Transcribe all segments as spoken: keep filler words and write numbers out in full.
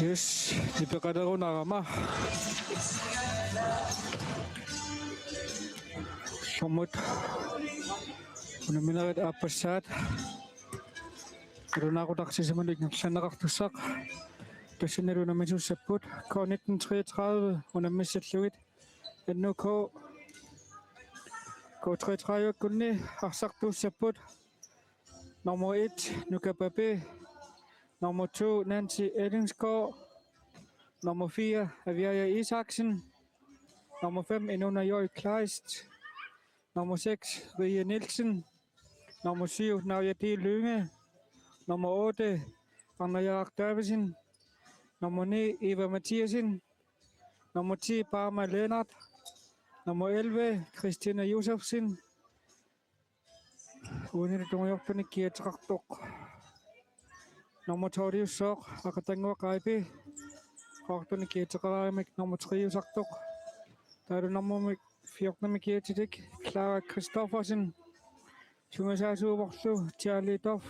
Yes, nipeqalerunarama. Sommut. Unamminerit aappassaat. Nalunaaqutaq sisamanut ingerlanneqartussaq. Tassanilu unammisussapput K nitten treogtredive unammissallugit. N U K K treogtredive-kkunni arsartuussapput. Nummer et, Nuka Pape. Nummer to, Nancy Ellingsgaard. Nummer fire, Aviaja Isaksen. Nummer fem, Inuna Joy Kleist. Nummer seks, Rie Nielsen. Nummer syv, Naja D. Lynge. Nummer otte, Arnaja Davidsen. Nummer ni, Eva Mathiasen. Nummer ti, Parma Lennert. Nummer elleve, Christina Josefsen. Uanilu tungujortunik kiateqartoq. Nummer tolviussooq Aqatannguaq Aipi. Qaqortunik kiateqaraangamik nummer tre-usartoq. Taavalu nummer fjorten-imik kiatilik Clara Christoffersen. Sungiusaasuuvorlu Charlie Duff.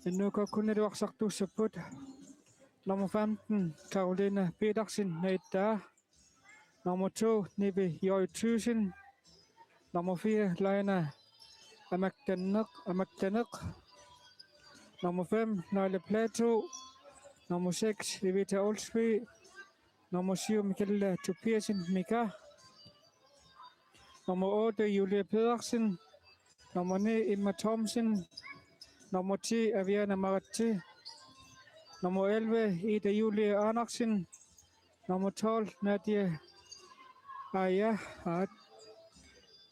N U K-kkunnilu arsartuussapput. Nummer femten, Karoline Petersen, Naittaa. Nummer to, Nivi Joy Thyssen. Nummer fire, Laina Amaktaneq, Amaktaneq. Nummer fem, Laila Plato. Nummer seks, Evita Olsvig. Nummer syv, Michaela Tobiassen, Mika. Nummer otte, Julie Pedersen. Nummer ni, Emma Thomsen. Nummer ti, Aviana Maratse. Nummer elleve, Ida Julie Andersen. Nummer tolv, Nadia Aja,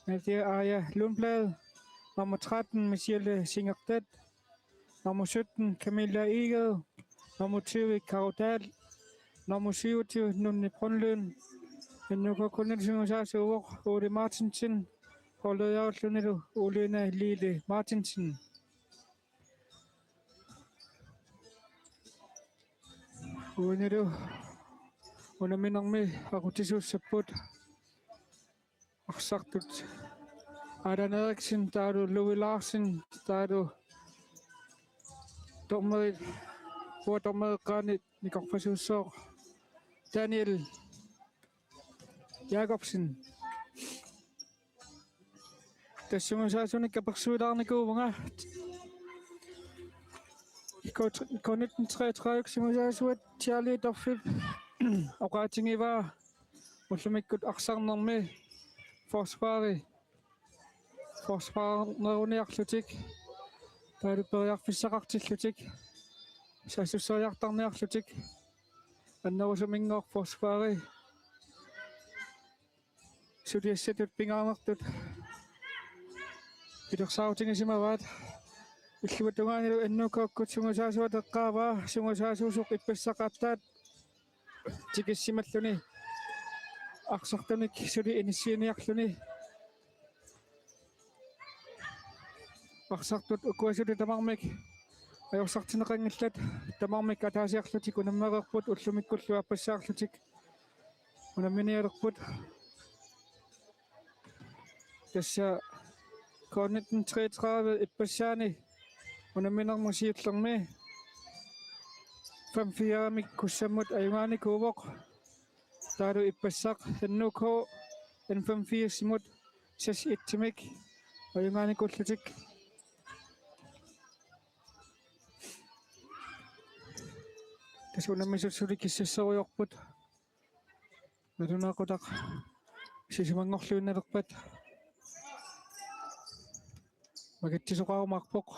Nadia Aja Lundblad. Nummer tretten, Michelle Singerstedt. Nummer sytten, Camilla Egede. Nummer tyve, Karo Dahl. Nummer syvogtyve, Nunni Brønlund. N U K-kkunnilu sungiusaasuuvoq Ole Martinsen. Holdlederlunilu Olena Lille Martinsen. Uanilu unamminermi aqutsisuussapput. Arsartut Allan Eriksen, taavalu Louis Larsen, taavalu dommeri, uanga dommerieqqaani nikorpasuussooq Daniel Jakobsen. Tassa sungiusaasunik apersuilaarnikuuvunga. K nitten treogtredive sungiusaasuat Charlie Duffip oqaatigivaa ullumikkut arsarnermi forsvari, forsvarneruniarlutik, taavalu periarfissaqartillutik, saassusseriartarniarlutik, annerusuminngooq forsvari suliassatut pingaarnertut pilersaarutigisimavaat. Illuatungaanilu N U K-kkut sungiusaasuata eqqaavaa, sungiusaasuusoq ippassaq aatsaat tikissimalluni arsartunik suli inissiiniarluni. Arsartut ukua suli tamarmik ajorsartinneqanngillat, tamarmik ataasiarlutik unammereerput, ullumikkullu aappassaarlutik unamminialerput. Tassa K nitten treogtredive ippassaani unamminermi siullermi fem fire-mik Kussammut ajugaanikuuvoq. Taavalu ippassaq N U K N femogfirs-imut seks et-imik ajugaanikuullutik. Tassa unammisut suli kissasserujoorput. Nalunaaqutaq sisamanngorluinnalerpat makitsisoqarumaarpoq.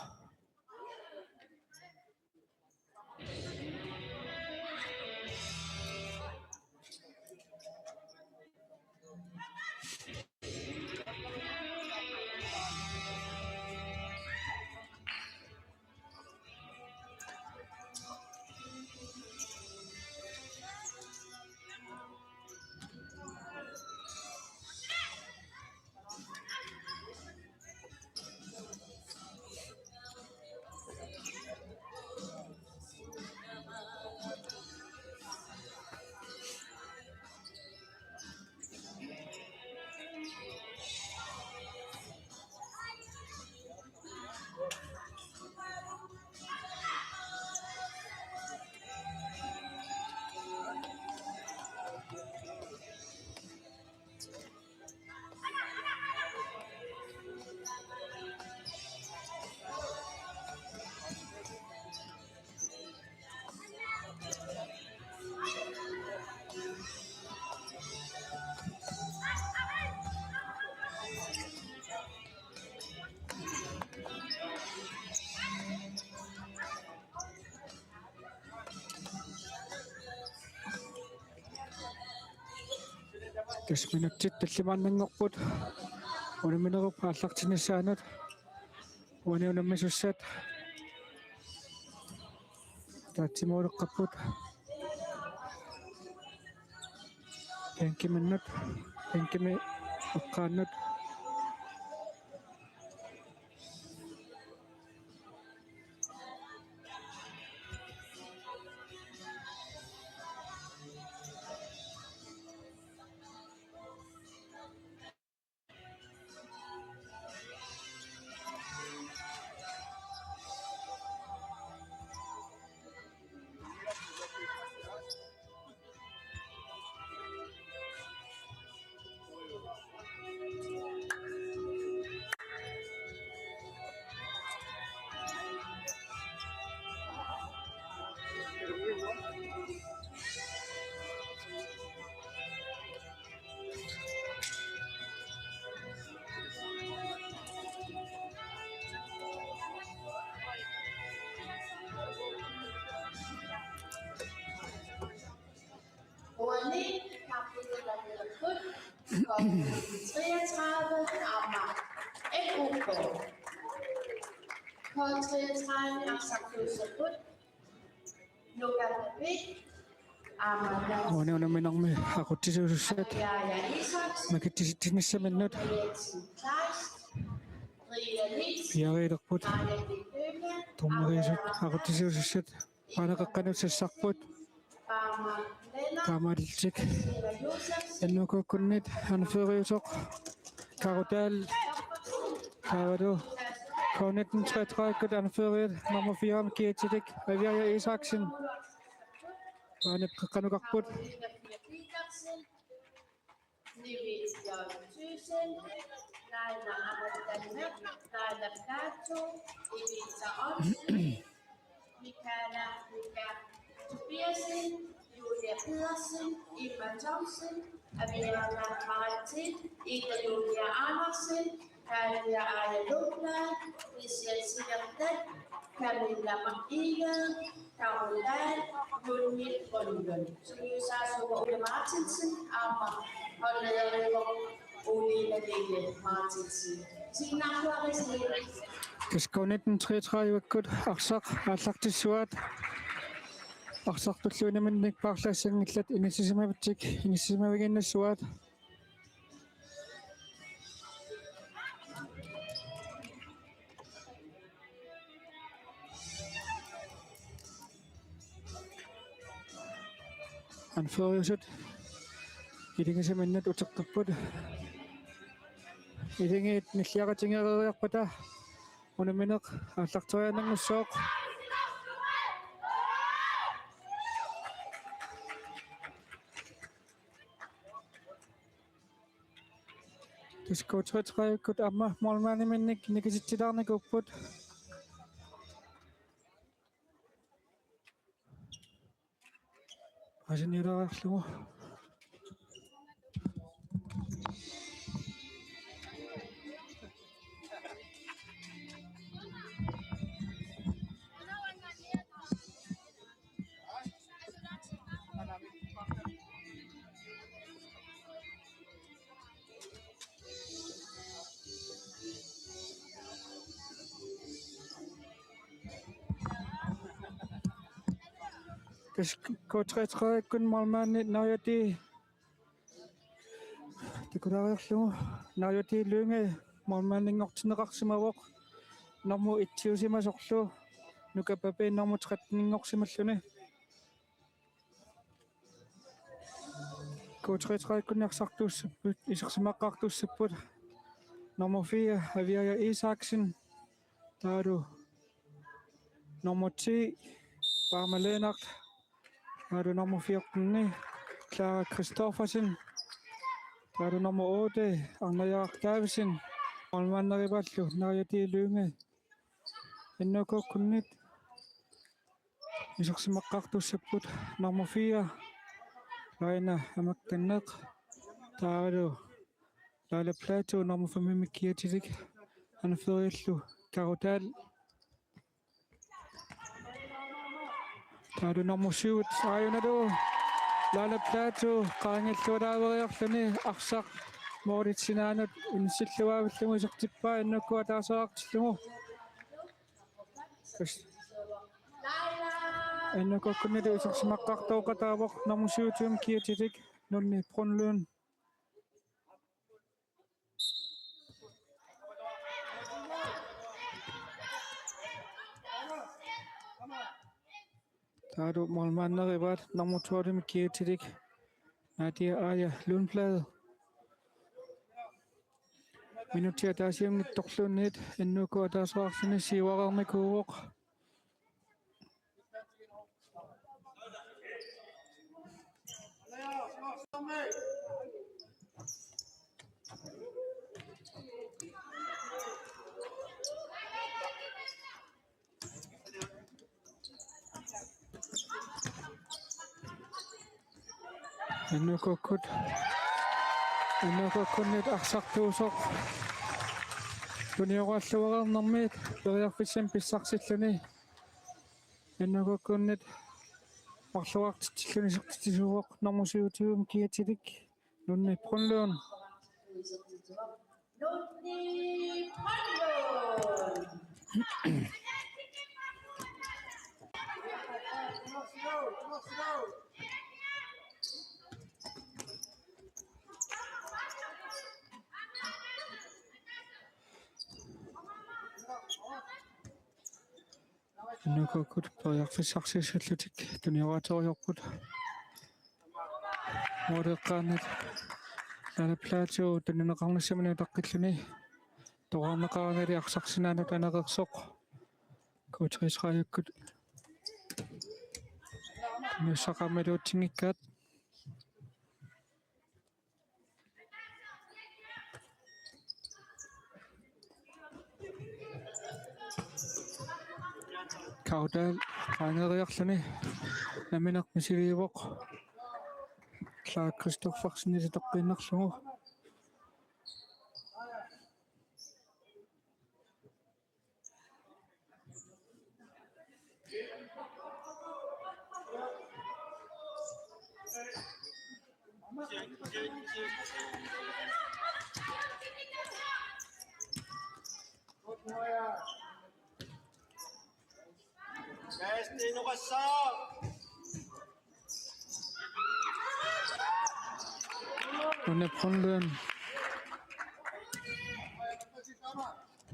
Tassa minutsit tallimaannanngorput unamminerup aallartinnissaanut. Uani unammisussat ataatsimoortoqarput. Bænkiminnut, bænkimi eqqaannut. Uani kapitel treogtredive, Amager F O K. K treogtredive, Arsaq Josef Ruth. Nuka P P. Amager. Uani unamminermi aqutsisuusussat. Yaya Isaksen. Makitsitsitsinissaminnut. Jensen Kleist. Ria Nielsen. Piareerput. Maja Døhme. Dommeriusut aqutsisuusussat. Paana qeqqanut sassarput. Taamaalillutik N O K-kkunnit anføreriusoq Karo Dahl. Taavalu K nitten treogtredive-kkut anføreriat nummer fire-mi kiatilik Aviaja Isaksen. Paanip qeqqanukarput. Nivi J. Thyssen, Laila Amattanne, Laila Platou, Evita Olsen, Michaela Mika Tobiassen, Julia Pedersen, Emma Thomsen, Aviana Martin, Ida Julia Andersen, Nadia Aaja Lundblad, Michelle Sivertsen, Camilla Egede, Karo Dahl, Gunhild Brønlund. Sungiusaasuuvoq Ole Martinsen, aamma holdlederiuvoq Ole Lene Martinsen. Signatuarisi. Tassa K nitten treogtredive-kkut arsaq aallartissuaat. Arsartullu unaminnik paarlaassanngillat inissisimavitsik inissisimaviginnassuaat. Anføreriusut iligisaminnut uteqqippput. Ilingit nilliaqatigeeriarpata unammineq aallarteriaannanngussaaq. Tassa K treogtredive-kkut aamma målmandiminnik nikisitsilaarnikuupput. Asinilaarlugu. Tassa K treogtredive-kkut målmandi Naja T. Takulaariarlugu Naja T. Lynge målmandinngortinneqarsimavoq. Nummer et-iusimasorlu Nuka P P nummer tretten-inngorsimalluni. K treogtredive-kkunni arsartuussapput, isersimaqqaartuussapput. Nummer fire, Aviaja Isaksen. Taavalu nummer ti, Paama Lennert. Taavalu nummer fjorten, Clara Christoffersen. Taavalu nummer otte, Arnaja Davidsen. Målmanderivaallu Naja T. Lynge. N O K-kkunnit isersimaqqaartuussapput nummer fire, Laila Amattanne. Taavalu Laila Platou nummer fem-imi kiatilik, anføreriallu Karo Dahl. Taavalu nummer syv, aajunalu Lallap Platou qaangiullualaaveriarluni arsaq målip sinaanut inissilluaavillugu isertippaa N K K ataaseqartillugu. N K K-kkunnilu isersimaqqartooqataavoq nummer syvogtyve Kiatilik Nunni Brunlund. Taavalu målmanderivaat nummer tolv Kiatilik Nadia Aaja Lundblad. Minutsit ataasianngitsorluunniit N K K ataaseqarluni siuareernikuuvoq. N K K-kkut, N K K-kkunnit arsartuusoq tunioraalluareernermiit periarfissamik pissarsilluni N K K-kkunnit marloriartitsilluni isertitsisuuvoq nummer syvogtyve Kiatilik Nunni Brunlund. N K K-kkut periarfissarsiussallutik tunioraateriarput. Måleqqaanit Lallap Platou tunineqarnissamut utaqqilluni toqqarneqaraangali arsaq sinaanut aneqarsoq. K treogtredive-kkut nussaqarmiluutsinngikkaat. Kaudal qaangeeriarluni nammineq misiliivoq. Clark Christoffersen itoqqinnerlugu. Nunni Brunlund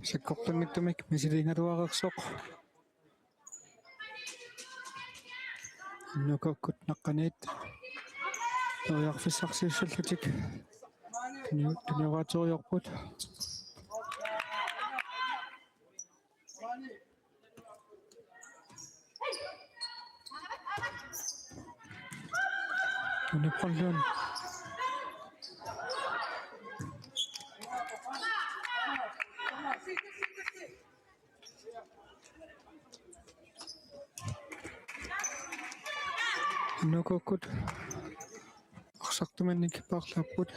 sakkortunngitsumik misiliigaluareersoq. N K K-kkut naqqaniit periarfissarsiussallutik tuni-, tunioraateriarput. Nunni Brunlund. N K K-kkut arsartuminnik paarlaapput.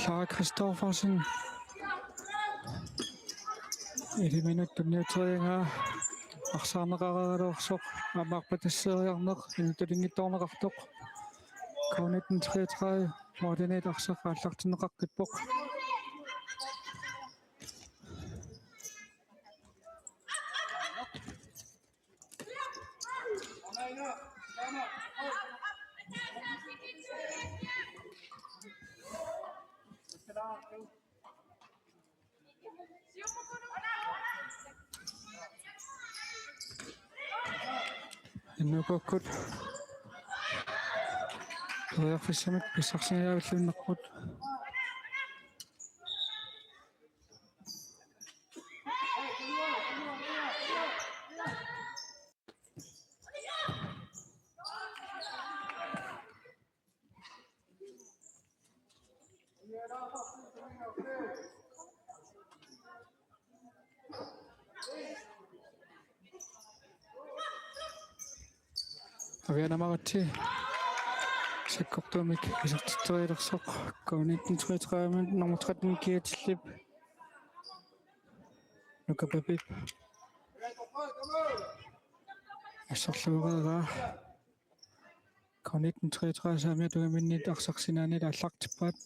Clark Christoffersen. Elleve minutsit tunniuteriaraa arsaarneqareeraluarsoq aamma arpatasseeriarneq inuttut inngitsoorneqartoq. K nitten treogtredive målimiit arsaq aallartinneqaqqippoq. N K K-kkut periarfissamik pissarsiarilluinnarput. Aviana Maratsi. Sakkortuumik isertitserialersoq K nitten treogtredive nummer tretten Kia Tillip. Nuka Papip. Assorluareeraa. K nitten treogtredive saamiata tungaminnit arsaq sinaaniit aallartippaat.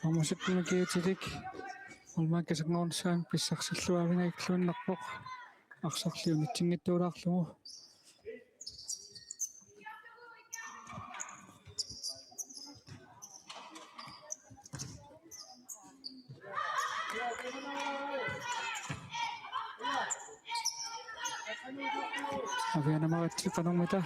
Nummer sytten Kia Tillik. Målmand Kasanngornissaanut pissarsilluavinngikkaluarpoq. Arsarli unitsinngittuulaarlugu. Aviana Maratsi qanormita.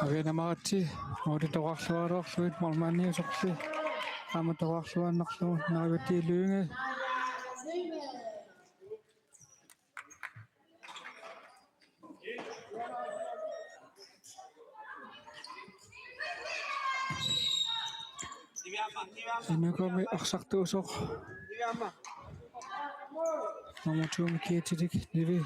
Aviana Maratsi, måli toqqarluaraluarlugit, målmandiusorli aamma toqqarluaannarlugu, Naaviti Lynge. N K-mi arsartuusoq. Nummer to-mi Kia Tillik, Nivi.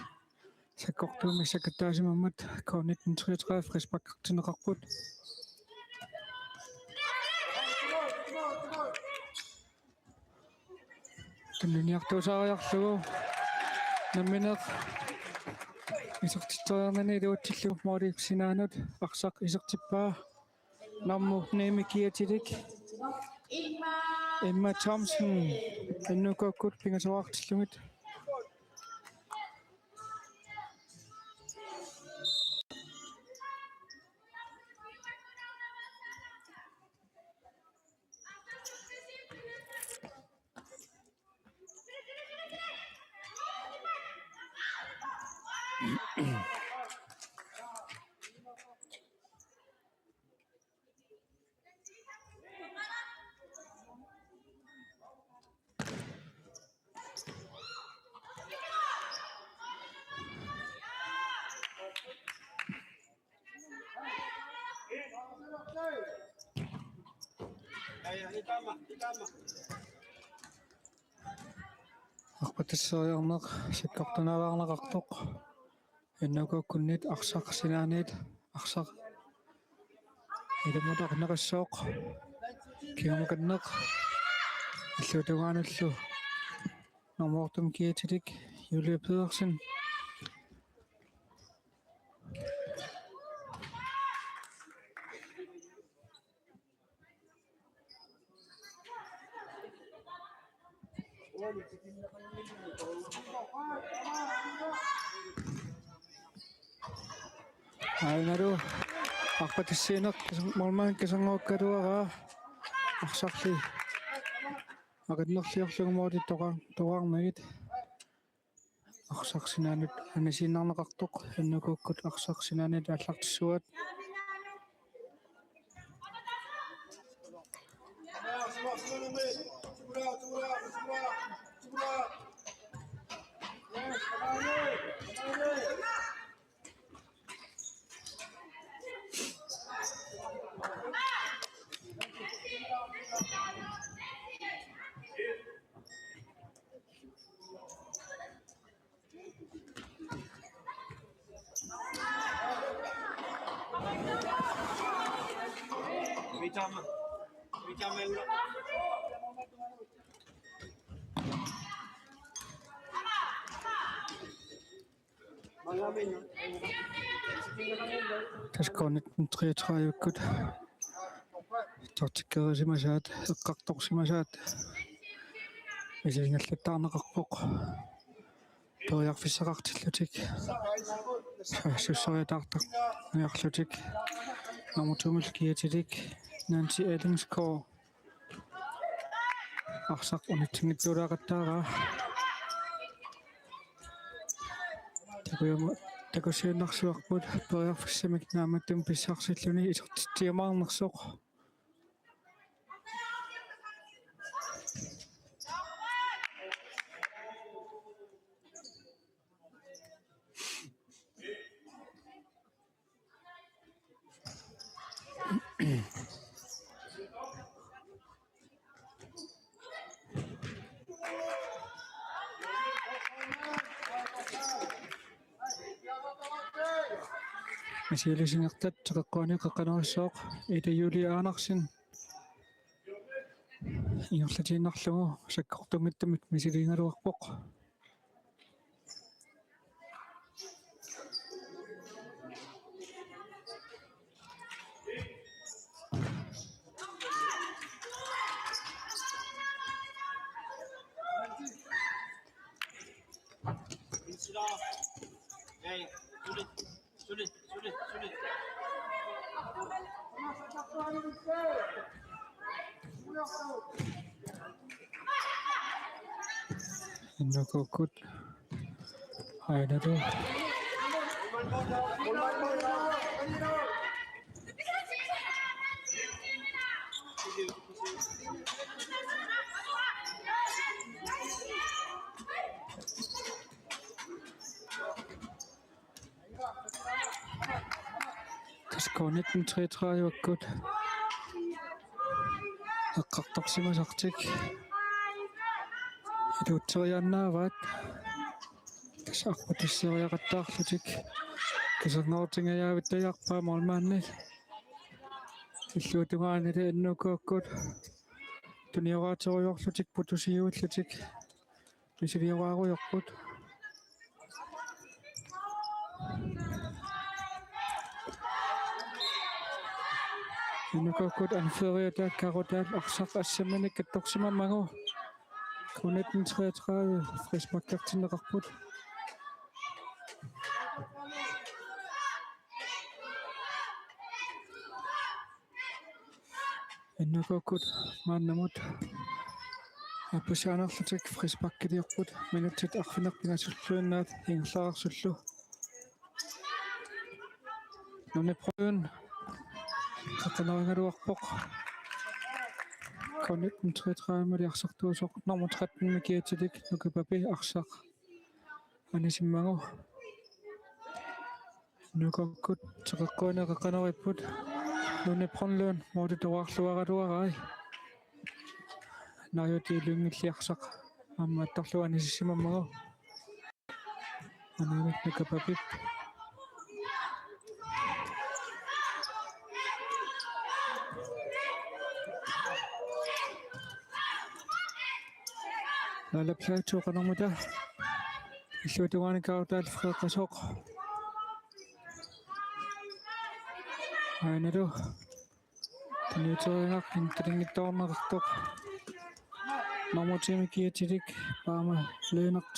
Sakkortuumik sakkattaasimammat K nitten treogtredive frisparkertinneqarput. Tuniniartuusaariarlugu nammineq isertitseriarnini iluatsillugu målip sinaanut arsaq isertippaa. Nummer ni-mi Kia Tillik. Emma Thomsen. N K-kkut pingasoqartillugit. Arpatasseriarneq sakkortunaarneqartoq. N K-kkunnit arsaq sinaaniit arsaq ilumutaqinneqassaaq. Kingumut qanneq. Illuatungaanullu. Nummer otte-mi Kia Tillik, Julie Pedersen. Aajuna arpatassiineq målmand Kasanngorukkaluaraa arsarli aqinnerliorlugu måli toqa-, toqarnagit. Arsaq sinaanut anisiinnarneqartoq, N K-kkut arsaq sinaaniit aallartissuat. Tassa K nitten treogtredive-kkut taktikkerisimasaat, eqqartorsimasaat, isiginnallattaarneqarpoq. Periarfissaqartillutik. Sussoriataartarniarlutik nummer to-milu kiatilik Nancy Ellingsgaard arsaq unitsinngitsuulaaqattaaraa. Takujumu-, takusiinnarsivarput periarfissamik naammattumik pissarsilluni isertitsiumaarnersoq. Misigilersinngortat teqeqquanik qeqqanorissaaq Ida Julie Andersen. Ingerlatiinnarlugu sakkortunngitsumik misiliigaluarpoq. Innukuukkut aajuna. Tassa K nitten treogtredive-kkut eqqartorsimasartik iluutseriaannaavaat. Tassa arpatisseriaqattaarlutik kiserngoortingajaavittajaarpaa målmandi. Illuatungaanili N K-kkut tunioraaterujoorlutik putusiuillutik misilioraarujoorput. N K-kkut anføreriataat Karutaat arsaq assamminik katsorsimammagu K nitten treogtredive frisparkertinneqarput. N K-kkut maannamut aappasaanerlutik frisparkiliorput minutsit arfineq-pingasulluinnaat ingerlareersullu. Nunep Brøndlund qeqqanerigaluarpoq. K nitten treogtredive-mili arsartuusoq nummer tretten-mi kiatilik Nuka Papi arsaq anisimmagu. N K-kkut teqeqquanik qeqqaneripput. Nunep Brøndlund målip toraarluaraluarai. Naajuup Ilulissani arsaq aamma attorlugu anisissimammagu. Anisimmagu Nuka Papip. Laila Platou qanormita. Illuatungaani Karutaat Frederikssoq. Aajuna. Tuniuteriaraq intalinngitsoorneqartoq. Nummer ti-mi kiatilik Paama Lennert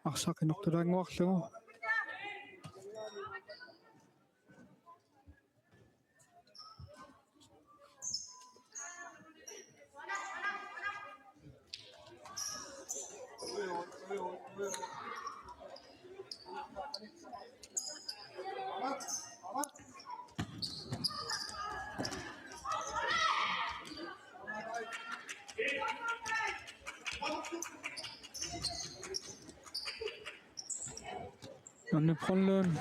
arsaq inortulaannguarlugu. Nunep Brøndlund.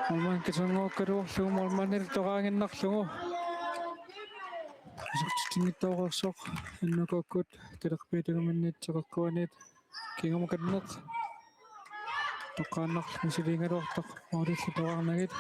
Målmand kiserngoorlugu målmandip toraannginnarlugu. Isertitsinngitsoorsoq N K-kkut talerpiatungaaniit teqeqquaniit kingumut qanneq. Toqqaannarlugu misiliigaluartoq målillu toraarnagit.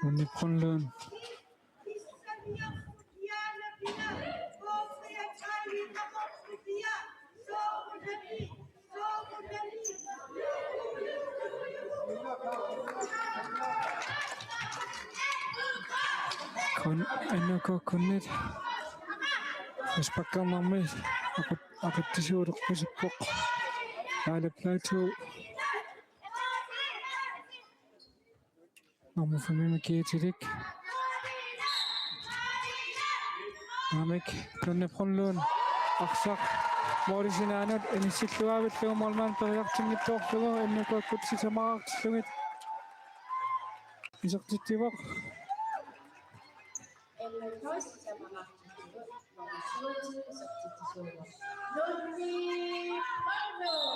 Nunep Brøndlund. N K-kkunnit frisparkernermi aqut-, aqutsisuulerpasippoq. Aaleq Platou nummer fem-imik kiitilik. Aamma Tonne Brønlund arsaq målip sinaanut inissilluaavillugu målmand periartinngitsoorlugu N K-kkut sisamaqartillugit isertitsivoq. N K-kkut sisamaqartillugit nummer syvogtyve isertitsisuuvoq. Tonne Brønlund.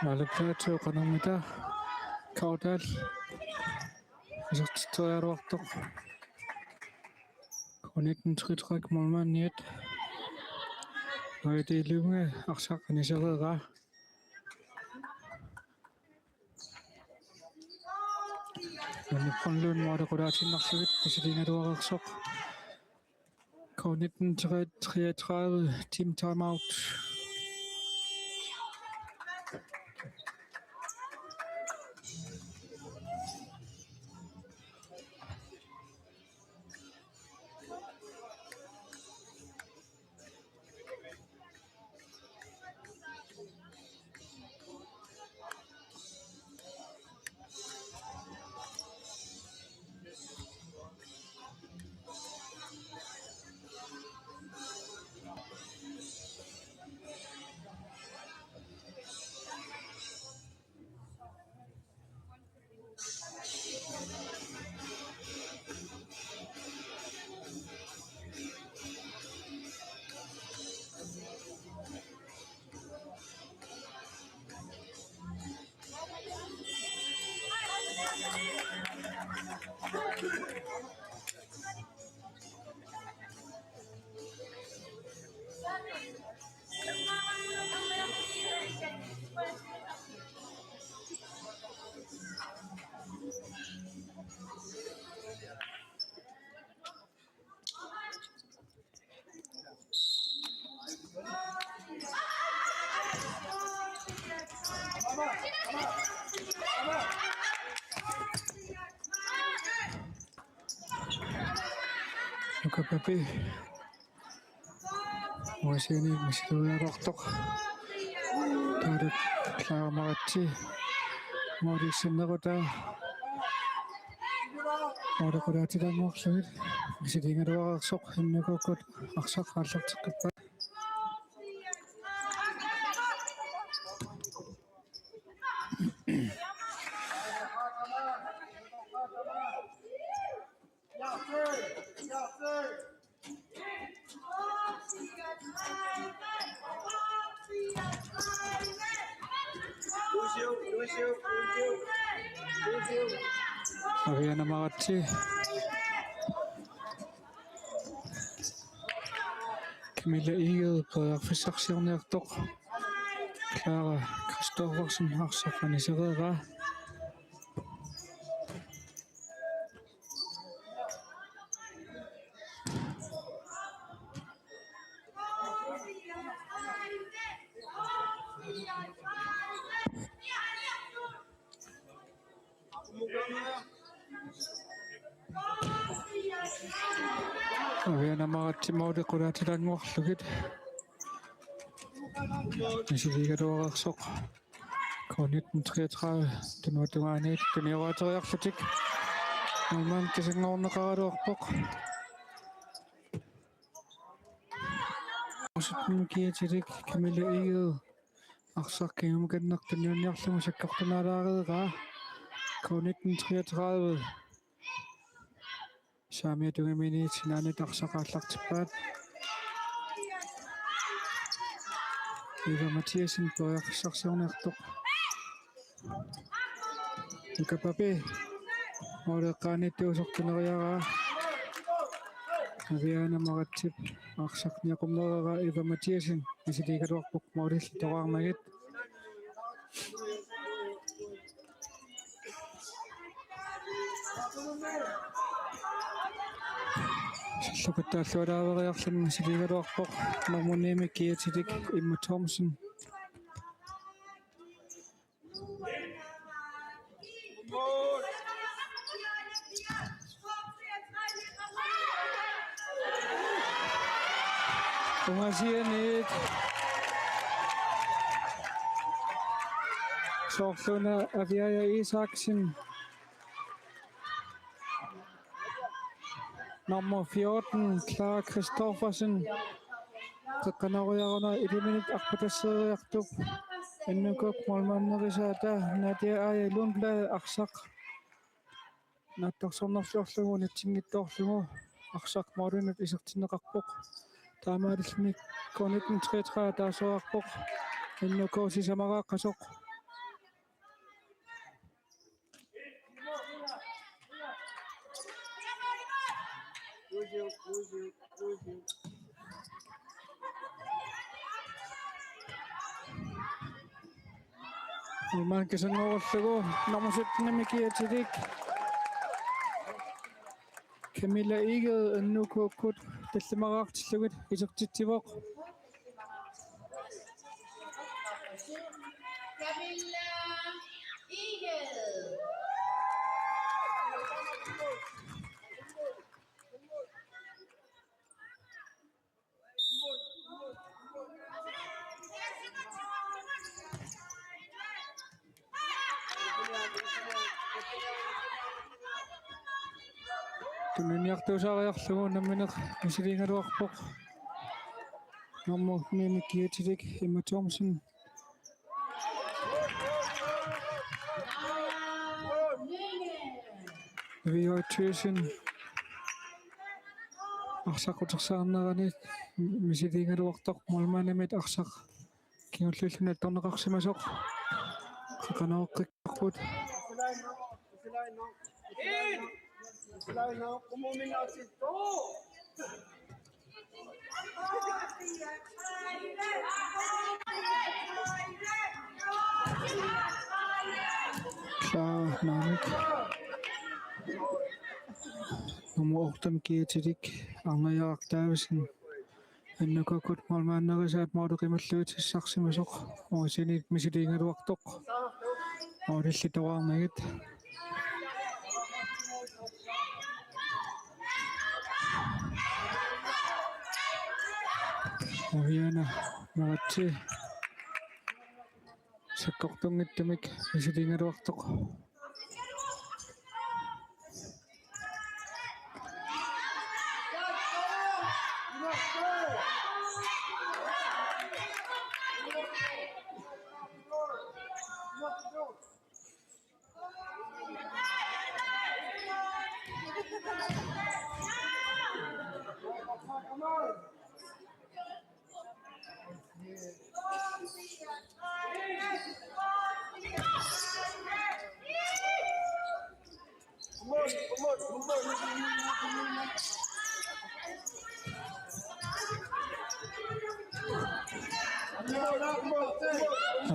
Aaleq Platou qanormita Kaudal isertitseriaraluartoq. K nitten treogtredive målmandiat. Aidi Lynge arsaq anisereeraa. Tonne Brønlund måli qulaatiinnarlugit misiliigaluareersoq. K nitten treogtredive team timeout. Nuka Papi. Uasiani misiliigaluareersoq. Taava Clara Maratse. Måli sinnerutaa. Måli qulaatilaannguarlugit. Misiliigaluareersoq N K-kkut arsaq aallarteqqippaat. Aviana Maratse. Camilla Egede periarfissarsiorniartoq. Clara Christoffersen arsaq anisereeraa. Aviana Maratse måli qulaatilaannguarlugit. Misiliigaluareersoq. K K nitten treogtredive, tunuatungaaniit tuniorateriarlutik. Norman kisanngorneqaraluarpoq. Sytten kiatilik Camilla Egede. Arsaq kingumut kanneq tunniunniarlugu sakkortunaalaareeraa. K nitten treogtredive. Saamiata tungaanut sinaanut arsaq aallartippaat. Eva Mathiassen periarfissarsiorniartoq. Nuka Pape. Måleqqaaniittuusoq tuneriaraa. Aviana Maratsip arsaq niaqummereeraa Eva Mathiassen misiliigaluarpoq målilli toraarnagit. Salluqittaallualaaveriarluni misiliigaluarpoq nummer ni-mik kiatilik Imma Thomsen. Ungasianiit. Soorlu una Aviaja Isaksen. Nummer fjorten, Clara Christoffersen. Qeqqanoriaruna iliminit arpatasseriartup N K K-p målmanderisaata Nadia Aaja Lundblad arsaq naatsorsornerlugu unitsinngitsoorlugu arsaq målinut isertinneqarpoq. Taamaalilluni K nitten treogtredive ataaseqarpoq. N K K sisamaraaqasoq. Målmand kisanngoorlugu nummer sytten-imik kiatilik Camilla Egede N K K-kkut tallimaraartillugit isertitsivoq. Camilla Egede. Tuniniartuusaariarlugu nammineq misiliigaluarpoq. Nummer ni-mik kiatilik Emma Thomsen. Vivi Thyssen. Arsaq utersaarnerani misiliigaluartoq målmandimit arsaq kingulliulluni attorneqarsimasoq. Qeqqanooqqikkarput. Klar, Manik. Nummer otte-mik kiatilik Arnajaraq Davidsen. N K K-kkut målmanderisaat måli qimallugit sassarsimasoq. Ungasianiit misiliigaluartoq. Målilli toraarnagit. Aviana Maratsi. Sakkortunngitsumik misiliigaluartoq.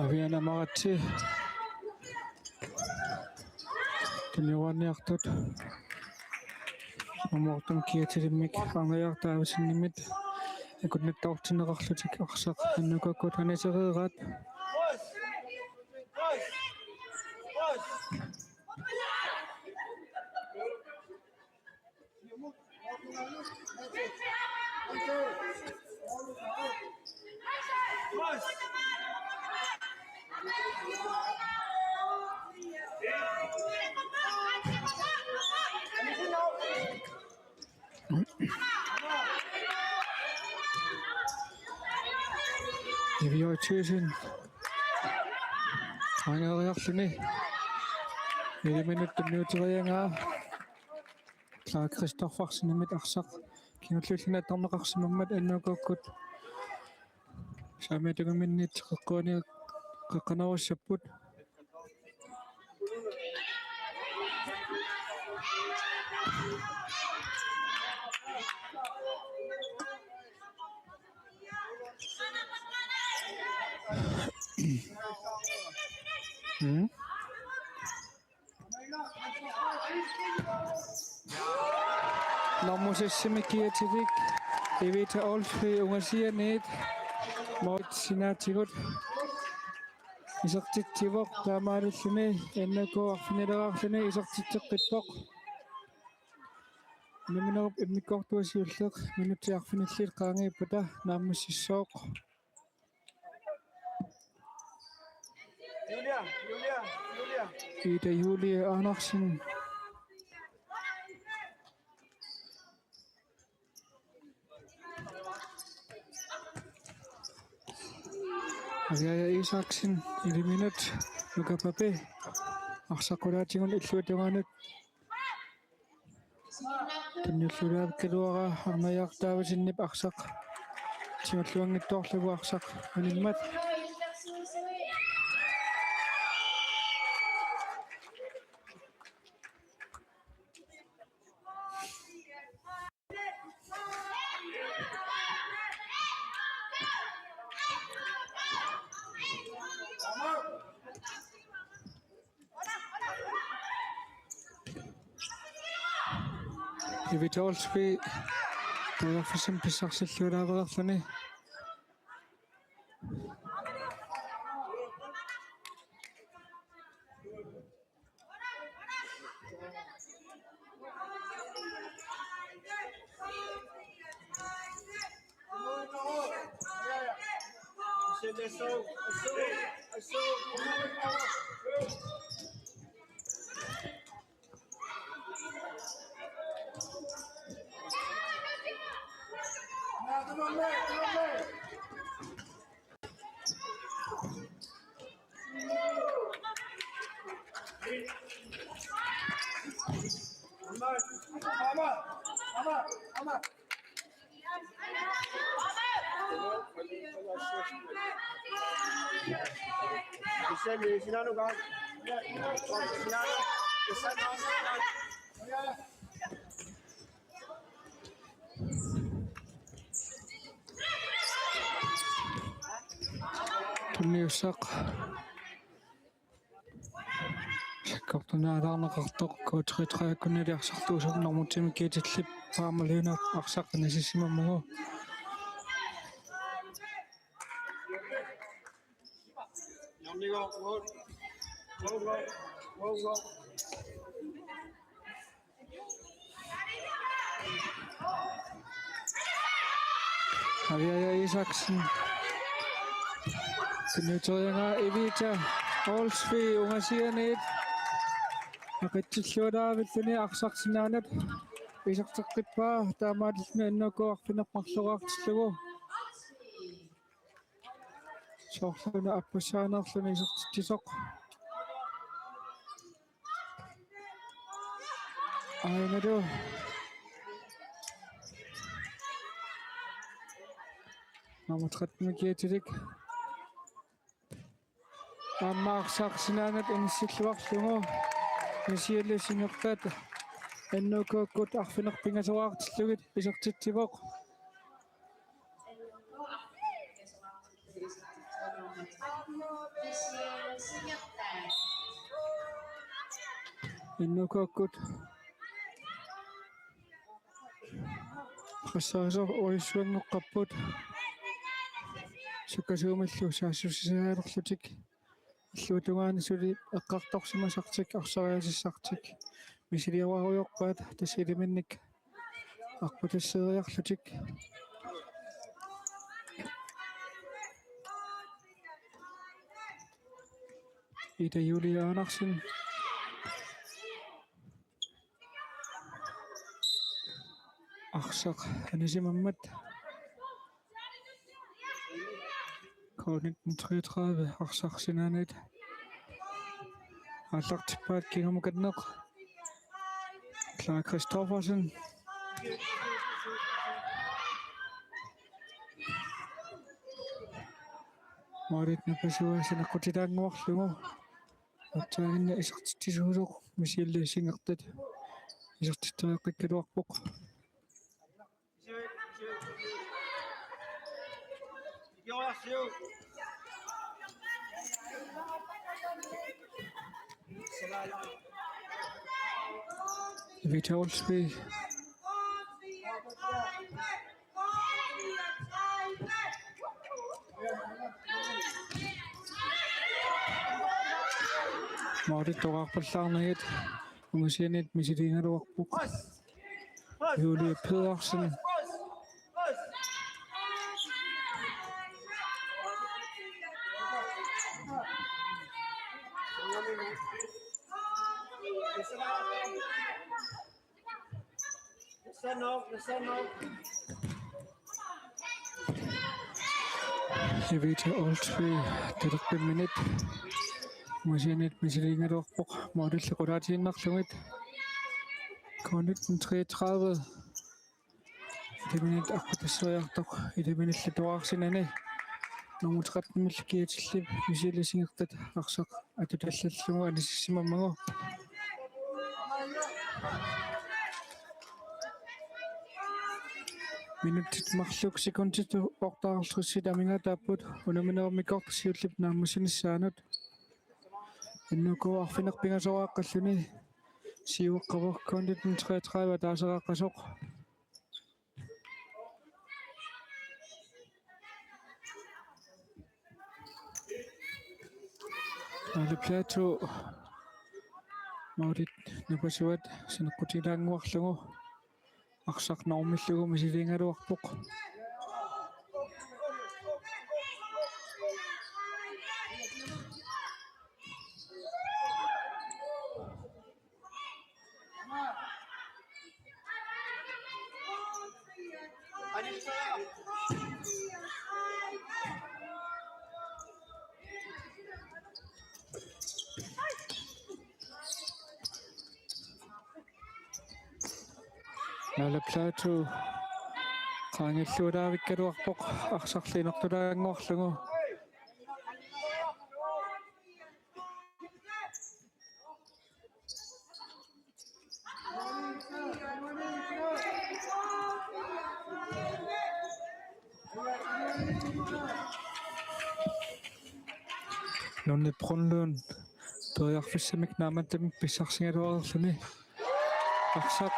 Aviana Maratsi. Tunniuaanniartut. Nummer otte-mik kiatilimmik Arnajaraq Davidsenimit akunnattoortinneqarlutik arsaq N K K-kkut anisereeraat. Niviortuisen. Angeriarluni. Iliminut tunniuteriaraa. Clark Christoffersenimit arsaq. Kingulliulluni attorneqarsimammat N K-kkut saamiata tungaanniit qeqquani qeqqanerussapput. Mm. Normu seks-imi kiatilik Evita Olsvig ungasianiit målip sinaatigut isertitsivoq, taamaalilluni N K arfinileraarluni isertitseqqippoq. Unamminerup immikkoortua siulleq minutsit arfinillit qaangiuppata naammassissooq. Julia, Julia, Julia. Ida Julie Andersen. Aviaja Isaksen, iliminut, Nuka Pape. Arsaq qulaatigut illuatungaanut. Tunniullulaarlugu Arnariaq Davidsenip arsaq. Tigulluanngitsoorlugu arsaq animmat. Evita Olsvig, periarfissamik pissarsilluarluni. Tunniussaq. Sakkortunaalaarneqartoq K treogtredive-kkunnilu arsartuusoq nummer ti-mi kiatillip Paamaliunaq arsaq anisimammagu. Aviaja Isaksen. Tunniuteriaraa Evita Olsvig ungasianiit. Aqitsillualaavilluni arsaq sinaanut iserteqqippaa, taamaalilluni N K arfineq-marloraartillugu. Soorluna appassaanerluni isertitsisoq. Ainalu. Nummer tretten-imi kiatilik. Aamma arsaq sinaanut inissilluarlugu. Nisiallu singertat N K-kkut arfineq-pingasoraartillugit isertitsivoq. N K-kkut. Qassaasoq uissuanngoqqapput. Sukkasuumillu saassussisaalerlutik. Illuatungaani suli eqqartorsimasartik, arsariaasissartik. Misiliuarujoorpaat tassa iliminnik aqqutisseeriarlutik. Ida Julie Andersen. Arsaq anisimammat. K Nitten treogtredive, arsaq sinaaniit aallartippaat, kingumut kanneq. Clara Christoffersen. Målit napasivaa saneqqutitaannguarlugu. Aatsaannguaq isertitsisuusoq, Misiilisingertat isertitseriaqqikkaluarpoq. Evita Olsvig. Målit toqqarpallaarnagit ungasianiit misiliigaluarpoq. Julie Pedersen. Evita Olsvig, talerpimminit ungasianiit misiliigaluarpoq, målillu qulaatiinnarlugit. K nitten treogtredive. Ilaminnit arpatasseriartoq, ilaminnillu toqqarsinani. Nummer tretten-imillu kiatillip Misiilisingertat arsaq atutallallugu anisissimammagu. Minutsit marluk sekundit otteoghalvtreds amigaataapput unamminerup immikkoortoq siulleq naammassinissaanut. N K arfineq pingasoqaqqalluni siuaqqavoq, K nitten treogtredive ataaseqaqqasoq. Aali Plato. Målit napasivat saneqqutitaannguarlugu. Arsaq normillugu misiliigaluarpoq. Naala Plato qaangiulluarvikkaluarpoq, arsarlu inertulaannguarlugu. Nunni Brunlund periarfissamik naammattamik pissarsigaluarluni. Arsaq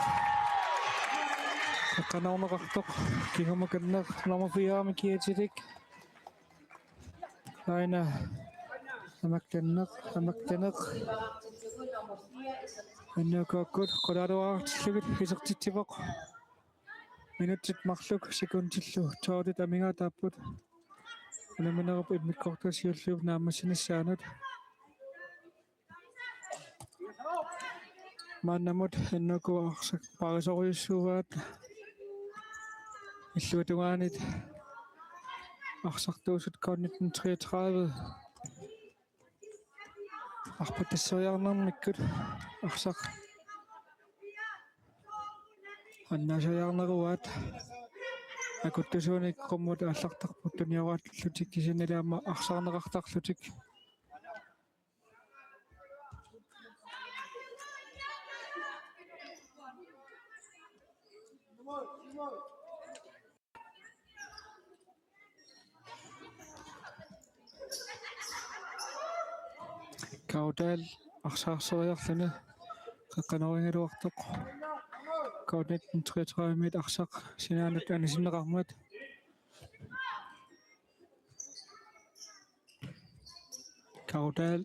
qeqqanoorneqartoq, kingumut kanneq, nummer fire-mik kiatilik. Aina amakkanneq, amakkanneq. N K-kkut qulaaluartillugit isertitsivoq. Minutsit marluk sekundillu tolvit amigaataapput unamminerup immikkoortoq siulliup naammassinissaanut. Maannamut N K arsaq paarisorujussuuaat. Illuatungaanit arsartuusut K nitten treogtredive. Arpatasseriarnermikkut arsaq annaaseriarneruaat. Akuttusuunik qummut aallartarput tunioralutik, kisiannili aamma arsaarneqartarlutik. Kaudal arsaarseriarluni qeqqanoorigaluartoq. K nitten treogtredive-mit arsaq sinaanut anisinneqarmat. Kaudal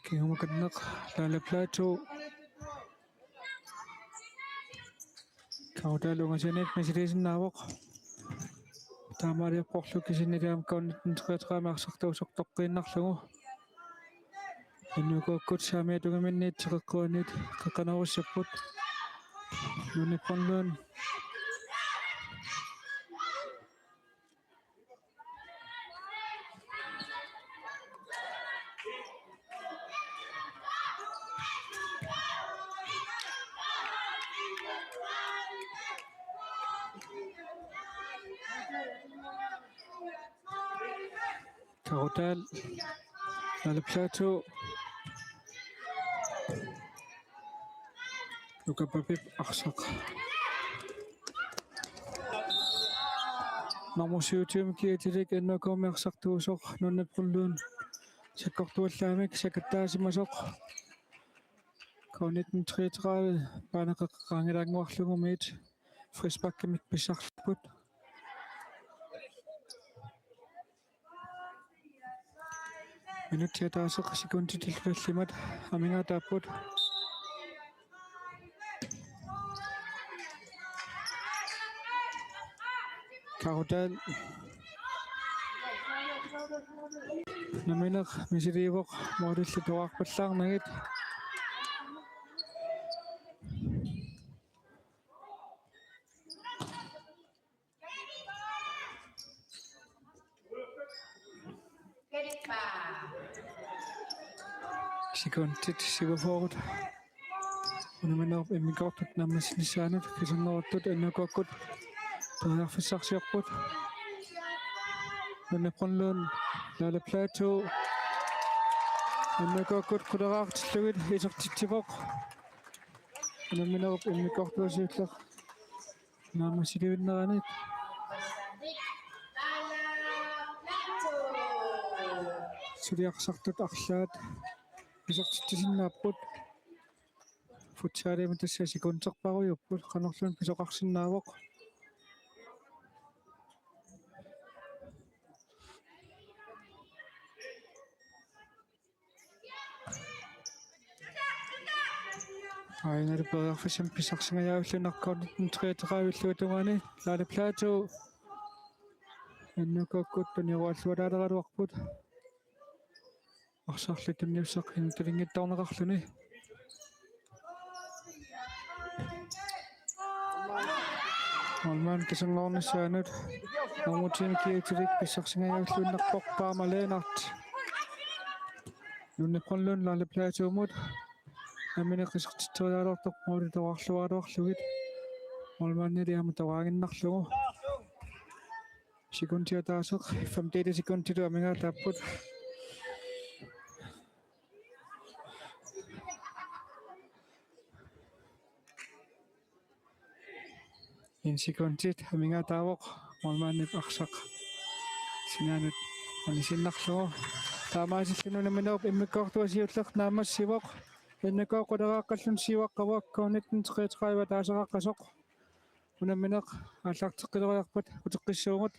kingumut kanneq, Laila Plato. Kaudal ungasianiit misiliisinnaavoq. Taamaaliorporlu kisiannili aamma K nitten treogtredive-mi arsartuusoq toqqiinnarlugu. N K-kkut saamiata tungaanniit teqeqquaniit qeqqanoorissapput. Nunni Brunlund. Karutaal. Laalu Platou. Luka Papip arsaq. Nummer syvogtyve Kietilik N K-mi arsartuusoq Nunne Brønlund. Sakkortuallaamik sakattaasimasoq. K nitten treogtredive baaneqeqqaangilaannguarlugu miit frisparkimik pissarsipput. Minutsit ataaseq sekundit illuallimat amigaataapput. Karutaal. Nammineq misiliivoq målillu toqqarpallaarnagit. Sekundit syvogfyrre. Unamminerup immikkoortut naammassinissaanut kisinneruttut N K-kkut periarfissarsiorput. Nunne Brønlund, Laalu Platou. N K-kkut quleraartillugit isertitsivoq. Unamminerup immikkoortua siulleq naammassilivinneranit. Suli arsartut arlaat isertitsisinnaapput. Futsalimi tassa sekunderparujuupput, qanorluunniit pisoqarsinnaavoq. Aajuna periarfissamik pissarsingajaavilluinnarpoq K nitten treogtredive illuatungaani. Laalu Platou. N K-kkut tunniualualaaleraluarput. Arsarlu tunniussaq inuttalinngitsoorneqarluni. Målmand kisinnerunissaanut nummer ti Kietilik pissarsingajaavilluinnarpoq Paama Lennert. Nunne Brønlund Laalu Platoumut. Nammineq isertitseriaraluartoq måli toqqarluaraluarlugit. Målmandili aamma toqqaaginnarlugu. Sekundit ataaseq, femten sekundit amigaataapput. En sekundit amigaataavoq målmandip arsaq sinaanut anisiinnarlugu. Taamaasilluni unamminerup immikkoortua siulleq naammassivoq. N K quleraaqqalluni siuaqqavoq K nitten treogtredive ataaseqaqqasoq. Unammineq aallarteqqileriarpat uteqqissuugut.